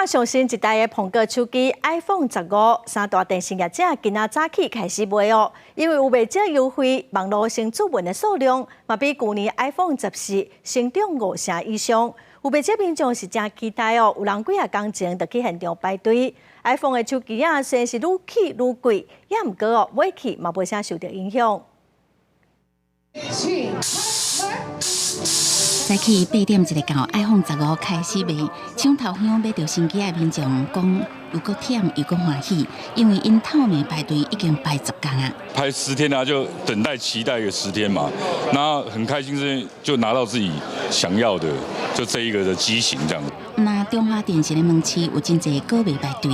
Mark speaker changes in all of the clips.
Speaker 1: 看上新一代的蘋果手機 iPhone 十五，三大電信業者今仔早起開始賣哦，因為有袂少優惠，網路先注文的數量嘛比舊年 iPhone 14成長五成以上。有袂少民眾是誠期待哦，有人幾仔工前就去現場排隊。iPhone 的手機仔雖然是愈起愈貴，也毋過哦，買起嘛袂啥受著影響。
Speaker 2: 早起8點一下到，iPhone 十五開始賣，搶頭香買著新機的民眾講，又閣忝又閣歡喜，因為𪜶透暝排隊已經排10工啊。
Speaker 3: 排十天啊，就等待期待個十天嘛，然後很開心是就拿到自己想要的，就這一個的機型這樣。
Speaker 2: 那中華電信的門市有真濟閣袂排隊，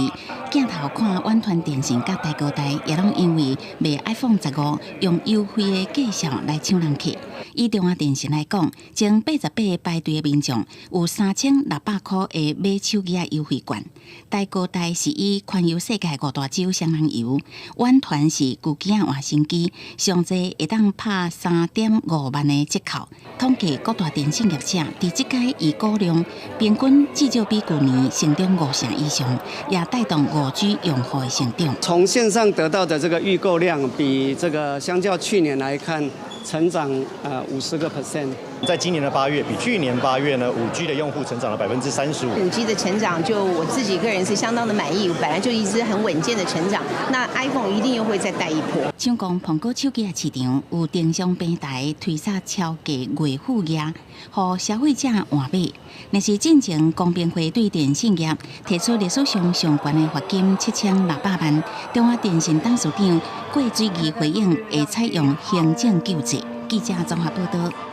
Speaker 2: 鏡頭看遠傳電信佮大哥大也攏因為賣 iPhone 十五用優惠的價數來搶人客。以中華電信來講，前88個排隊的民眾有3600塊的買手機的優惠券。大哥大是以環遊世界五大洲雙人遊，遠傳是舊機仔換新機，上濟會當拍3.5萬的折扣。統計各大電信業者佇這屆預購量平均至少比舊年成長五成以上，也帶動5G 用戶的成長。
Speaker 4: 從線上得到的這個預購量，比這個相較去年來看，成長50%。
Speaker 5: 在今年的八月，比去年八月呢，5G 的用戶成長了35%。
Speaker 6: 5G 的成長，就我自己個人是相當的滿意，本來就一直很穩健的成長。那 iPhone 一定又會再帶一波。
Speaker 2: 搶攻蘋果手機的市場，有電商平台推出超價月付額，予消費者換買。若是進前公平會對電信業提出歷史上上懸的罰金7600萬，中華電信董事長郭水儀回應會採用行政救濟。記者綜合報道。